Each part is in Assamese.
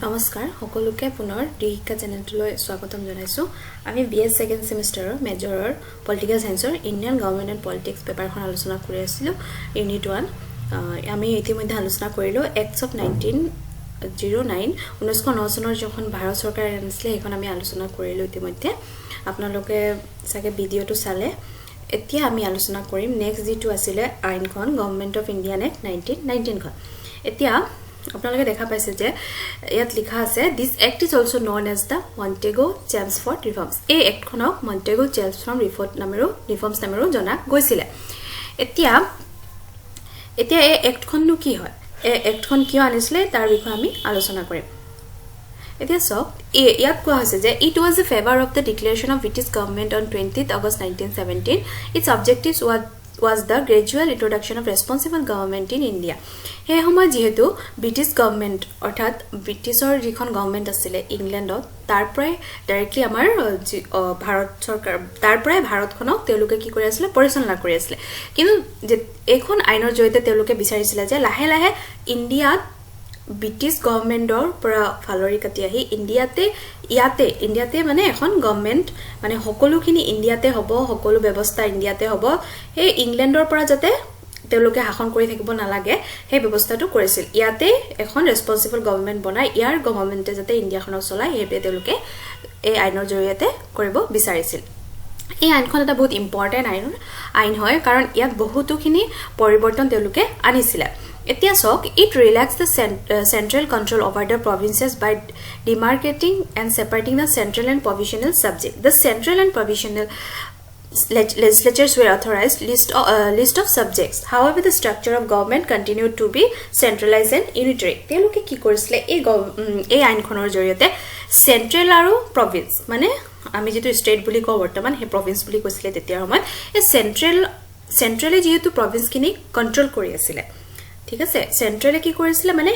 নমস্কাৰ সকলোকে, পুনৰ ডি শিক্ষা চেনেলটোলৈ স্বাগতম জনাইছোঁ। আমি বি এছ ছেকেণ্ড ছেমিষ্টাৰৰ মেজৰৰ পলিটিকেল ছায়েন্সৰ ইণ্ডিয়ান গভৰ্ণমেণ্ট এণ্ড পলিটিক্স পেপাৰখন আলোচনা কৰি আছিলোঁ, ইউনিট 1। আমি ইতিমধ্যে আলোচনা কৰিলোঁ Acts of 1909, 1909 চনৰ যিখন ভাৰত চৰকাৰে আনিছিলে, সেইখন আমি আলোচনা কৰিলোঁ ইতিমধ্যে। আপোনালোকে চাগে ভিডিঅ'টো চালে। এতিয়া আমি আলোচনা কৰিম নেক্সট যিটো আছিলে আইনখন, গভৰ্ণমেণ্ট অফ ইণ্ডিয়ান এক্ট 1919খন। এতিয়া আপোনালোকে দেখা পাইছে যে ইয়াত লিখা আছে, "This act is also known as the Montagu Chelmsford Reforms." এই এক্টখনক মণ্টেগো চেমছফৰ্ড ৰিফৰ্মছ নামেৰেও জনা গৈছিলে। এতিয়া এই এক্টখননো কি হয়, এই এক্টখন কিয় আনিছিলে, তাৰ বিষয়ে আমি আলোচনা কৰিম। এতিয়া চাওক, ইয়াত কোৱা হৈছে যে it was a favour of the declaration of British government on 20th August 1917. Its objectives was the gradual introduction of responsible government in India. সেই সময়ত যিহেতু ব্ৰিটিছ গভৰ্ণমেণ্ট, অৰ্থাৎ ব্ৰিটিছৰ যিখন গভৰ্ণমেণ্ট আছিলে ইংলেণ্ডত, তাৰ পৰাই ডাইৰেক্টলি আমাৰ ভাৰত চৰকাৰ, তাৰ পৰাই ভাৰতখনক তেওঁলোকে কি কৰি আছিলে? পৰিচালনা কৰি আছিলে। কিন্তু এইখন আইনৰ জৰিয়তে তেওঁলোকে বিচাৰিছিলে যে লাহে লাহে ইণ্ডিয়াত ব্ৰিটিছ গভৰ্ণমেণ্টৰ পৰা ফালৰি কাটি আহি ইণ্ডিয়াতে, ইয়াতে ইণ্ডিয়াতে মানে এখন গভৰ্ণমেণ্ট, মানে সকলোখিনি ইণ্ডিয়াতে হ'ব, সকলো ব্যৱস্থা ইণ্ডিয়াতে হ'ব, সেই ইংলেণ্ডৰ পৰা যাতে তেওঁলোকে শাসন কৰি থাকিব নালাগে, সেই ব্যৱস্থাটো কৰিছিল। ইয়াতে এখন ৰেচপনচিবল গভৰ্ণমেণ্ট বনাই ইয়াৰ গভৰ্ণমেণ্টে যাতে ইণ্ডিয়াখনক চলায়, সেইটোৱে তেওঁলোকে এই আইনৰ জৰিয়তে কৰিব বিচাৰিছিল। এই আইনখন এটা বহুত ইম্পৰ্টেণ্ট আইন হয়, কাৰণ ইয়াত বহুতোখিনি পৰিৱৰ্তন তেওঁলোকে আনিছিলে। এতিয়া চাওক, it relax the central control over the provinces by demarcating and separating the central and provisional subject. The central and provisional legislatures were authorized list of subjects. However, the structure of government continued to be centralized and unitary. তেওঁলোকে কি কৰিছিলে এই আইনখনৰ জৰিয়তে? চেণ্ট্ৰেল আৰু প্ৰভিন্স, মানে আমি যিটো ষ্টেট বুলি কওঁ বৰ্তমান, সেই প্ৰভিন্স বুলি কৈছিলে তেতিয়াৰ সময়ত। এই চেণ্ট্ৰেলে যিহেতু প্ৰভিন্সখিনিক কণ্ট্ৰল কৰি আছিলে, ঠিক আছে, চেণ্ট্ৰেলে কি কৰিছিলে, মানে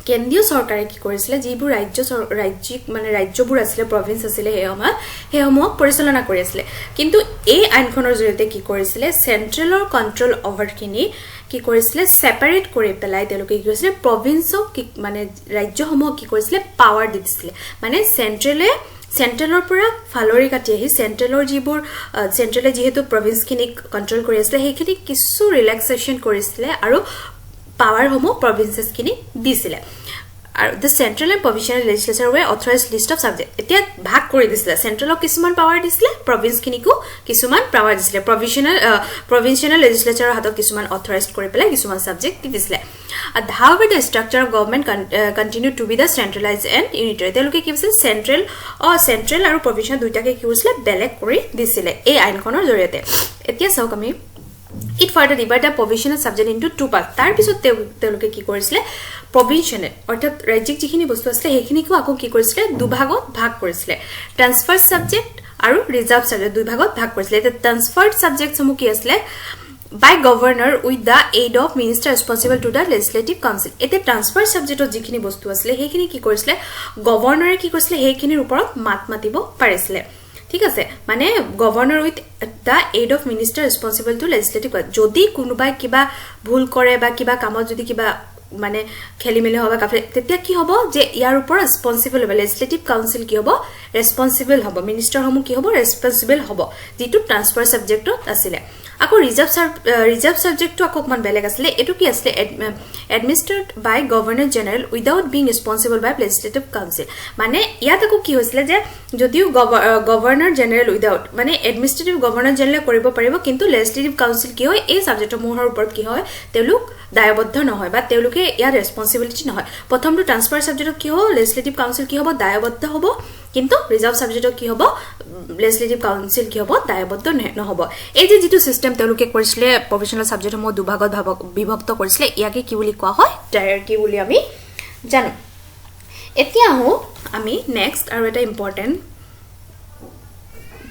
কেন্দ্ৰীয় চৰকাৰে কি কৰিছিলে, যিবোৰ ৰাজ্যিক, মানে ৰাজ্যবোৰ আছিলে, প্ৰভিন্স আছিলে সেই সময়ত, সেইসমূহক পৰিচালনা কৰি আছিলে। কিন্তু এই আইনখনৰ জৰিয়তে কি কৰিছিলে? চেণ্ট্ৰেলৰ কণ্ট্ৰল অভাৰখিনি কি কৰিছিলে? ছেপাৰেট কৰি পেলাই তেওঁলোকে কি কৰিছিলে? প্ৰভিন্সক কি, মানে ৰাজ্যসমূহক কি কৰিছিলে? পাৱাৰ দি দিছিলে। মানে চেণ্ট্ৰেলৰ পৰা ফালৰি কাটি আহি চেণ্ট্ৰেলৰ যিবোৰ, চেণ্ট্ৰেলে যিহেতু প্ৰভিন্সখিনিক কণ্ট্ৰল কৰি আছিলে, সেইখিনি কিছু ৰিলেক্সেশ্যন কৰিছিলে আৰু পাৱাৰসমূহ প্ৰভিন্সেছখিনিক দিছিলে। আৰু the central and provincial legislature were authorise list of subject. এতিয়া ভাগ কৰি দিছিলে, চেণ্ট্ৰেলক কিছুমান পাৱাৰ দিছিলে, প্ৰভিন্সখিনিকো কিছুমান পাৱাৰ দিছিলে। প্ৰভিন্সিয়েল লেজিছলেচাৰৰ হাতত কিছুমান অথৰাইজ কৰি পেলাই কিছুমান ছাবজেক্ট দি দিছিলে। However, the structure of government continue to be the centralise and unitary. তেওঁলোকে কি কৰিছিল? চেণ্ট্ৰেল আৰু প্ৰভিন্সিয়েল দুইটাকে কি কৰিছিলে? বেলেগ কৰি দিছিলে এই আইনখনৰ জৰিয়তে। এতিয়া চাওক আমি, it further divide the provisional subject into two part. তাৰপিছত তেওঁলোকে কি কৰিছিলে? প্ৰভিনশ্যনেল, অৰ্থাৎ ৰাজ্যিক যিখিনি বস্তু আছিলে, সেইখিনিকো আকৌ কি কৰিছিলে? দুভাগত ভাগ কৰিছিলে। ট্ৰান্সফাৰ ছাবজেক্ট আৰু ৰিজাৰ্ভ ছাবজেক্ট, দুই ভাগত ভাগ কৰিছিলে। এতিয়া ট্ৰান্সফাৰ্ড ছাবজেক্টসমূহ কি আছিলে? By governor with the aid of minister responsible to the legislative council. এতিয়া ট্ৰান্সফাৰ ছাবজেক্টত যিখিনি বস্তু আছিলে, সেইখিনি কি কৰিছিলে? গভৰ্ণৰে কি কৰিছিলে? সেইখিনিৰ ওপৰত মাত মাতিব পাৰিছিলে, ঠিক আছে? মানে governor with the aid of minister responsible to legislative. যদি কোনোবাই কিবা ভুল কৰে বা কিবা কামত যদি কিবা মানে খেলি মেলি হ'ব কাফে, তেতিয়া কি হ'ব যে ইয়াৰ ওপৰত ৰেচপনচিবল হ'ব লেজিছলেটিভ কাউন্সিল, কি হ'ব? ৰেচপনচিবল হ'ব। মিনিষ্টাৰসমূহ কি হ'ব? ৰেচপনচিবল হ'ব, যিটো ট্ৰান্সফাৰ ছাবজেক্টত আছিলে। আকৌ ৰিজাৰ্ভ ছাবজেক্টটো আকৌ অকণমান বেলেগ আছিলে। এইটো কি আছিলে? Administered by governor general without being responsible by legislative council. মানে ইয়াত আকৌ কি হৈছিলে যে যদিও গভৰ্ণৰ জেনেৰেল উইদাউট, মানে এডমিনিষ্ট্ৰেটিভ গভৰ্ণৰ জেনেৰেলে কৰিব পাৰিব, কিন্তু লেজিছলেটিভ কাউন্সিল কি হয়, এই ছাবজেক্টসমূহৰ ওপৰত কি হয়, তেওঁলোক দায়বদ্ধ নহয় বা তেওঁলোকে ইয়াত ৰেচপনচিবিলিটি নহয়। প্ৰথমটো ট্ৰান্সফাৰ ছাবজেক্টত কি হ'ব? লেজিছলেটিভ কাউন্সিল কি হ'ব? দায়বদ্ধ হ'ব। কিন্তু ৰিজাৰ্ভ ছাবজেক্টত কি হ'ব? লেজিছলেটিভ কাউন্সিল কি হ'ব? দায়বদ্ধ নহ'ব। এই যে যিটো চিষ্টেম তেওঁলোকে কৰিছিলে, প্ৰভিনশ্যনেল ছাবজেক্টসমূহ দুভাগত বিভক্ত কৰিছিলে, ইয়াকে কি বুলি কোৱা হয়? ডায়াৰ্কি বুলি আমি জানো। এতিয়া আহোঁ আমি নেক্সট আৰু এটা ইম্পৰ্টেণ্ট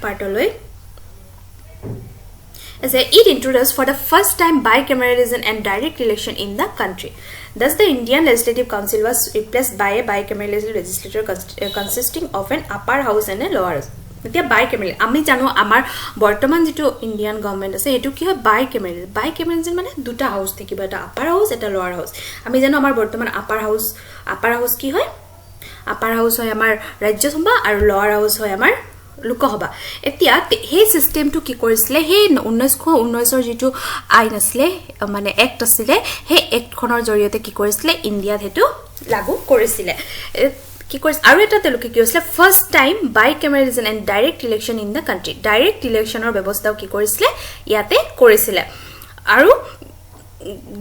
পাৰ্টলৈ যে it introduced for the first time bicameralism and direct election in the country. Thus, the Indian Legislative Council was replaced by a bicameralism legislature consisting of an upper house and a lower house. এতিয়া বাইকেমেৰেল, আমি জানো আমাৰ বৰ্তমান যিটো ইণ্ডিয়ান গভৰ্ণমেণ্ট আছে, সেইটো কি হয়? বাইকেমেৰেল। বাইকেমেৰেলিজম মানে দুটা হাউচ থাকিব, এটা আপাৰ হাউচ, এটা লোৱাৰ হাউচ। আমি জানো আমাৰ বৰ্তমান আপাৰ হাউচ কি হয়? আপাৰ হাউচ হয় আমাৰ ৰাজ্যসভা আৰু লৱাৰ হাউচ হয় আমাৰ লোকসভা। এতিয়া সেই চিষ্টেমটো কি কৰিছিলে, সেই 1919ৰ যিটো আইন আছিলে, মানে এক্ট আছিলে, সেই এক্টখনৰ জৰিয়তে কি কৰিছিলে, ইণ্ডিয়াত সেইটো লাগু কৰিছিলে। কি কৰিছে আৰু এটা তেওঁলোকে কি কৰিছিলে, first time bicameralism and direct election in the country, direct ইলেকশ্যনৰ ব্যৱস্থাও কি কৰিছিলে ইয়াতে কৰিছিলে। আৰু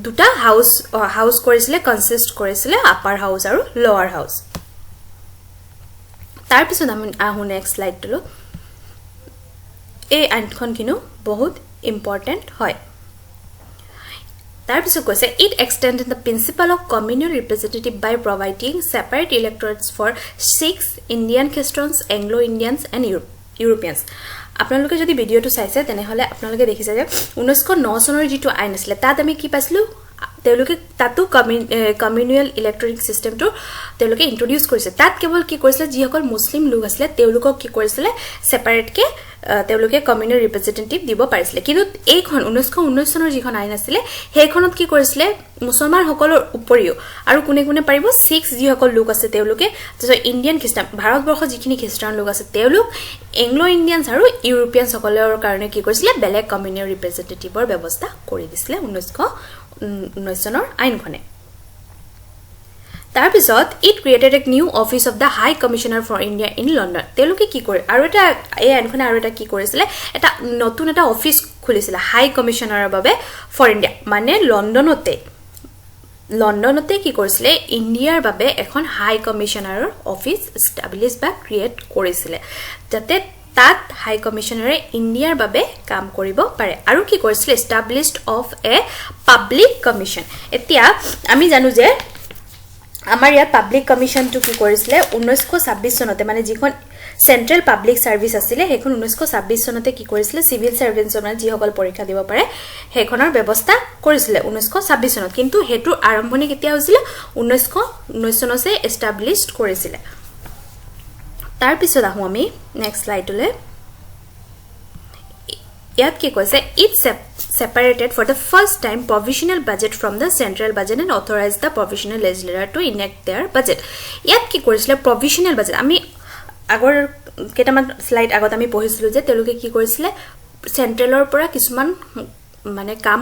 দুটা হাউচ কৰিছিলে, কনচিষ্ট কৰিছিলে, আপাৰ হাউচ আৰু লৱাৰ হাউচ। তাৰপিছত আমি আহোঁ নেক্সট শ্লাইডটোলৈ। এই আইনখন কিন্তু বহুত ইম্পৰ্টেণ্ট হয়। তাৰপিছত কৈছে it extended the principle of communal representative by providing separate electorates for Sikhs, Indian Christians, Anglo Indians and Europeans. আপোনালোকে যদি ভিডিঅ'টো চাইছে তেনেহ'লে আপোনালোকে দেখিছে যে 1909 চনৰ যিটো আইন আছিলে তাত আমি কি পাইছিলোঁ, তেওঁলোকে তাতো কমিউনেল ইলেক্ট্ৰনিক ছিষ্টেমটো তেওঁলোকে ইণ্ট্ৰডিউচ কৰিছে। তাত কেৱল কি কৰিছিলে, যিসকল মুছলিম লোক আছিলে তেওঁলোকক কি কৰিছিলে, ছেপাৰেটকৈ তেওঁলোকে কমিউনেল ৰিপ্ৰেজেণ্টেটিভ দিব পাৰিছিলে। কিন্তু এইখন 1919 চনৰ যিখন আইন আছিলে সেইখনত কি কৰিছিলে, মুছলমানসকলৰ উপৰিও আৰু কোনে কোনে পাৰিব, শিখ যিসকল লোক আছে তেওঁলোকে, তাৰপিছত ইণ্ডিয়ান খ্ৰীষ্টান, ভাৰতবৰ্ষৰ যিখিনি খ্ৰীষ্টান লোক আছে তেওঁলোক, এংলো ইণ্ডিয়ানছ আৰু ইউৰোপিয়ানসকলৰ কাৰণে কি কৰিছিলে, বেলেগ কমিউনেল ৰিপ্ৰেজেণ্টেটিভৰ ব্যৱস্থা কৰি দিছিলে 1919 চনৰ আইনখনে। তাৰপিছত it created a new office of the high commissioner for India in London. তেওঁলোকে কি কৰে আৰু এটা এই আইনখনে আৰু এটা কি কৰিছিলে, এটা নতুন এটা অফিচ খুলিছিলে হাই কমিশ্যনাৰৰ বাবে ফৰ ইণ্ডিয়া, মানে লণ্ডনতে কি কৰিছিলে, ইণ্ডিয়াৰ বাবে এখন হাই কমিশ্যনাৰৰ অফিচ ইষ্টাব্লিছ বা ক্ৰিয়েট কৰিছিলে, যাতে তাত হাই কমিশ্যনাৰে ইণ্ডিয়াৰ বাবে কাম কৰিব পাৰে। আৰু কি কৰিছিলে, established of a public commission. এতিয়া আমি জানো যে আমাৰ ইয়াত পাব্লিক কমিশ্যনটো কি কৰিছিলে 1926 চনতে, মানে যিখন চেণ্ট্ৰেল পাব্লিক ছাৰ্ভিচ আছিলে সেইখন 1926 চনতে কি কৰিছিলে, চিভিল ছাৰ্ভিচৰ মানে যিসকল পৰীক্ষা দিব পাৰে সেইখনৰ ব্যৱস্থা কৰিছিলে 1926 চনত। কিন্তু সেইটোৰ আৰম্ভণি কেতিয়া হৈছিলে, 1919 চনতে এষ্টাব্লিছ কৰিছিলে। তাৰপিছত আহোঁ আমি নেক্সট শ্লাইডলৈ। ইয়াত কি কৈছে, it separated for the first time provisional budget from the central budget and authorized the provisional legislature to enact their budget. ইয়াত কি কৰিছিলে, প্ৰভিশনেল বাজেট, আমি আগৰ কেইটামান শ্লাইড আগত আমি পঢ়িছিলোঁ যে তেওঁলোকে কি কৰিছিলে, চেণ্ট্ৰেলৰ পৰা কিছুমান মানে কাম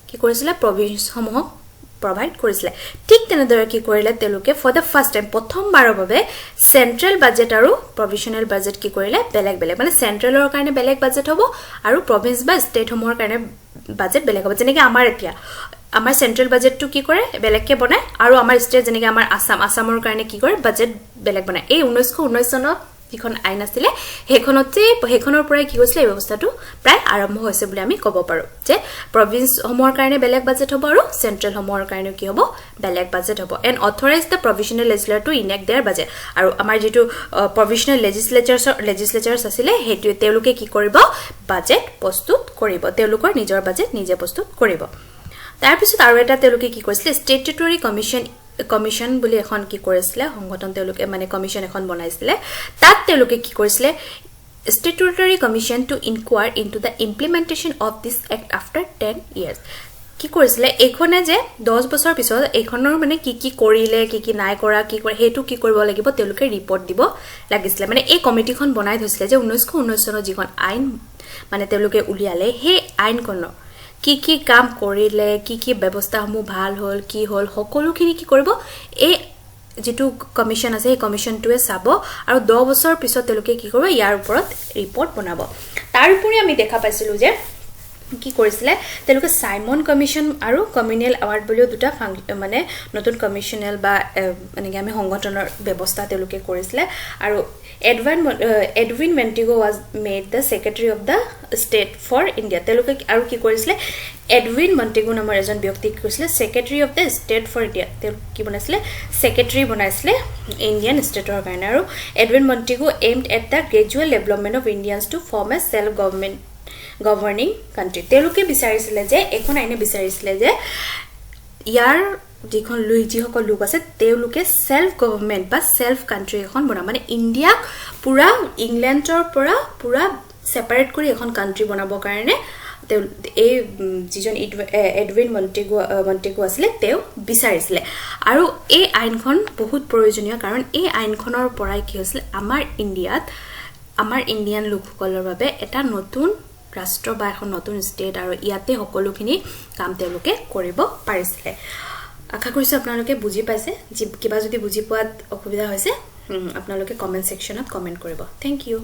কি কৰিছিলে, প্ৰভিন্সসমূহক প্ৰভাইড কৰিছিলে। ঠিক তেনেদৰে কি কৰিলে তেওঁলোকে, ফৰ the first time প্ৰথমবাৰৰ বাবে চেণ্ট্ৰেল বাজেট আৰু প্ৰভিশনেল বাজেট কি কৰিলে, বেলেগ বেলেগ, মানে চেণ্ট্ৰেলৰ কাৰণে বেলেগ বাজেট হ'ব আৰু প্ৰভিন্স বা ষ্টেটসমূহৰ কাৰণে বাজেট বেলেগ হ'ব। যেনেকৈ আমাৰ এতিয়া আমাৰ চেণ্ট্ৰেল বাজেটটো কি কৰে, বেলেগকৈ বনায়, আৰু আমাৰ ষ্টেট যেনেকৈ আমাৰ আছামৰ কাৰণে কি কৰে, বাজেট বেলেগ বনায়। এই 1919 চনত যিখন আইন আছিলে সেইখনৰ পৰাই কি হৈছিলে, এই ব্যৱস্থাটো প্ৰায় আৰম্ভ হৈছে বুলি আমি ক'ব পাৰোঁ যে প্ৰভিন্সসমূহৰ কাৰণে বেলেগ বাজেট হ'ব আৰু চেণ্ট্ৰেলসমূহৰ কাৰণেও কি হ'ব, বেলেগ বাজেট হ'ব। And authorise the provisional legislature to enact their budget. আৰু আমাৰ যিটো প্ৰভিশনেল লেজিছলেচাৰ্ছ আছিলে সেইটোৱে তেওঁলোকে কি কৰিব, বাজেট প্ৰস্তুত কৰিব, তেওঁলোকৰ নিজৰ বাজেট নিজে প্ৰস্তুত কৰিব। তাৰপিছত আৰু এটা তেওঁলোকে কি কৰিছিলে, ষ্টেটুটৰী কমিশ্যন বুলি এখন কি কৰিছিলে সংগঠন, তেওঁলোকে মানে কমিশ্যন এখন বনাইছিলে। তাত তেওঁলোকে কি কৰিছিলে, statutory commission to inquire into the implementation of this act after 10 years. কি কৰিছিলে এইখনে যে 10 বছৰ পিছত এইখনৰ মানে কি কি কৰিলে, কি কি নাই কৰা, কি কৰে সেইটো কি কৰিব লাগিব, তেওঁলোকে ৰিপৰ্ট দিব লাগিছিলে। মানে এই কমিটিখন বনাই থৈছিলে যে 1919 চনত যিখন আইন মানে তেওঁলোকে উলিয়ালে সেই আইনখনৰ কি কি কাম কৰিলে, কি কি ব্যৱস্থাসমূহ ভাল হ'ল, কি হ'ল, সকলোখিনি কি কৰিব এই যিটো কমিশ্যন আছে সেই কমিশ্যনটোৱে চাব আৰু 10 বছৰ পিছত তেওঁলোকে কি কৰিব, ইয়াৰ ওপৰত ৰিপৰ্ট বনাব। তাৰোপৰি আমি দেখা পাইছিলোঁ যে কি কৰিছিলে তেওঁলোকে, চাইমন কমিশ্যন আৰু কমিউনেল এৱাৰ্ড বুলিও দুটা মানে নতুন কমিশ্যনেল বা এনেকৈ আমি সংগঠনৰ ব্যৱস্থা তেওঁলোকে কৰিছিলে। আৰু Edwin Montagu was made the secretary of the state for India. তেওঁলোকে আৰু কি কৰিছিলে, এডউইন মণ্টেগো নামৰ এজন ব্যক্তিক কি কৰিছিলে, secretary of the state for India, তেওঁ কি বনাইছিলে, ছেক্ৰেটাৰী বনাইছিলে ইণ্ডিয়ান ষ্টেটৰ কাৰণে। আৰু Edwin Montagu aimed at the gradual development of Indians to form a self governing country. তেওঁলোকে বিচাৰিছিলে যে এইখন আইনে বিচাৰিছিলে যে ইয়াৰ যিখন যিসকল লোক আছে তেওঁলোকে চেল্ফ গভৰ্ণমেণ্ট বা চেল্ফ কাণ্ট্ৰি এখন বনাব, মানে ইণ্ডিয়াক পূৰা ইংলেণ্ডৰ পৰা পূৰা ছেপাৰেট কৰি এখন কাণ্ট্ৰি বনাবৰ কাৰণে তেওঁ এই যিজন এডউইন মণ্টেগু আছিলে, তেওঁ বিচাৰিছিলে। আৰু এই আইনখন বহুত প্ৰয়োজনীয়, কাৰণ এই আইনখনৰ পৰাই কি হৈছিলে, আমাৰ ইণ্ডিয়াত আমাৰ ইণ্ডিয়ান লোকসকলৰ বাবে এটা নতুন ৰাষ্ট্ৰ বা এখন নতুন ষ্টেট আৰু ইয়াতে সকলোখিনি কাম তেওঁলোকে কৰিব পাৰিছিলে। আশা কৰিছোঁ আপোনালোকে বুজি পাইছে। যি কিবা যদি বুজি পোৱাত অসুবিধা হৈছে, আপোনালোকে কমেণ্ট ছেকশ্যনত কমেণ্ট কৰিব। Thank U.